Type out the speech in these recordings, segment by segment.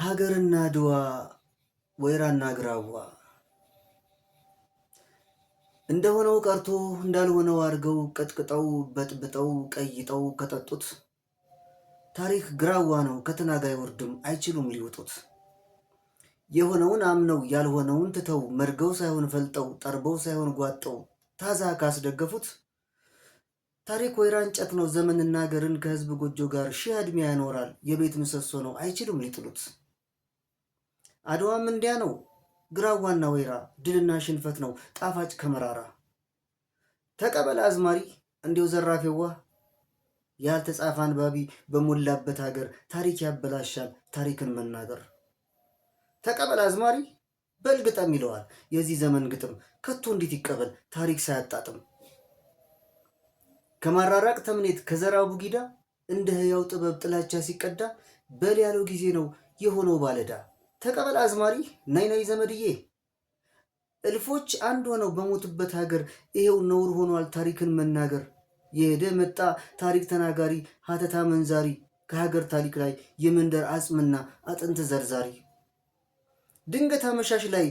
ሀገርና አድዋ፣ ወይራና ግራዋ እንደሆነው ቀርቶ እንዳልሆነው አድርገው ቀጥቅጠው በጥብጠው ቀይጠው ከጠጡት ታሪክ ግራዋ ነው፣ ከተናጋ አይወርድም፣ አይችሉም ሊውጡት። የሆነውን አምነው ያልሆነውን ትተው፣ መርገው ሳይሆን ፈልጠው፣ ጠርበው ሳይሆን ጓጠው ታዛ ካስደገፉት ታሪክ ወይራ እንጨት ነው፣ ዘመንና ሀገርን ከህዝብ ጎጆ ጋር ሺህ ዕድሜ ያኖራል፣ የቤት ምሰሶ ነው፣ አይችሉም ሊጥሉት። አድዋም እንዲያ ነው፣ ግራዋና ወይራ ድልና ሽንፈት ነው ጣፋጭ ከመራራ። ተቀበል አዝማሪ እንዲው ዘራፊዋ፣ ያልተጻፈ አንባቢ በሞላበት ሀገር ታሪክ ያበላሻል ታሪክን መናገር። ተቀበል አዝማሪ በል ግጠም ይለዋል የዚህ ዘመን ግጥም፣ ከቶ እንዴት ይቀበል ታሪክ ሳያጣጥም። ከማራራቅ ተምኔት ከዘራ ቡጊዳ እንደ ህያው ጥበብ ጥላቻ ሲቀዳ በል ያለው ጊዜ ነው የሆነው ባለዳ። ተቀበል አዝማሪ ናይ ናይ ዘመድዬ፣ እልፎች አንድ ሆነው በሞቱበት ሀገር ይሄው ነውር ሆኗል ታሪክን መናገር። የሄደ መጣ ታሪክ ተናጋሪ ሀተታ መንዛሪ፣ ከሀገር ታሪክ ላይ የመንደር አጽምና አጥንት ዘርዛሪ። ድንገት አመሻሽ ላይ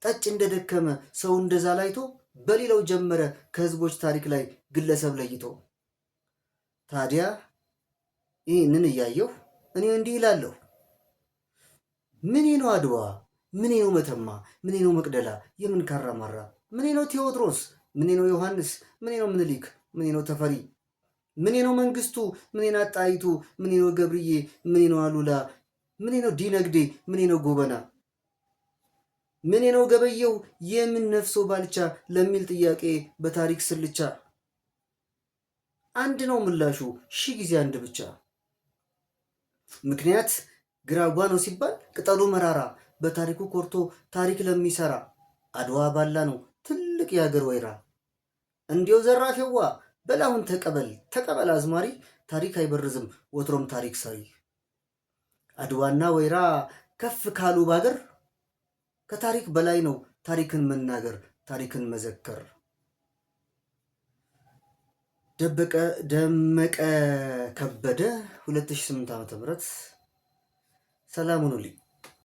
ጠጭ እንደደከመ ሰው እንደዛ ላይቶ በሌላው ጀመረ ከህዝቦች ታሪክ ላይ ግለሰብ ለይቶ። ታዲያ ይህንን እያየሁ እኔ እንዲህ ይላለሁ፣ ምኔ ነው አድዋ? ምኔ ነው መተማ? ምኔ ነው መቅደላ? የምን ካራማራ? ምኔ ነው ቴዎድሮስ? ምኔ ነው ዮሐንስ? ምኔ ነው ምኒልክ? ምኔ ነው ተፈሪ? ምኔ ነው መንግስቱ? ምኔ ነው ጣይቱ? ምኔ ነው ገብርዬ? ምኔ ነው አሉላ? ምኔ ነው ዲነግዴ? ምኔ ነው ጎበና? ምኔ ነው ገበየው? የምን ነፍሶ ባልቻ ለሚል ጥያቄ በታሪክ ስልቻ አንድ ነው ምላሹ ሺህ ጊዜ አንድ ብቻ። ምክንያት ግራዋ ነው ሲባል ቅጠሉ መራራ፣ በታሪኩ ኮርቶ ታሪክ ለሚሰራ አድዋ ባላ ነው ትልቅ የሀገር ወይራ። እንዲው ዘራፊዋ በላሁን ተቀበል ተቀበል አዝማሪ፣ ታሪክ አይበርዝም ወትሮም ታሪክ ሰሪ። አድዋና ወይራ ከፍ ካሉ ባገር ከታሪክ በላይ ነው ታሪክን መናገር ታሪክን መዘከር። ደበቀ ደመቀ ከበደ 2008 ዓ.ም። ሰላም ሁኑልኝ።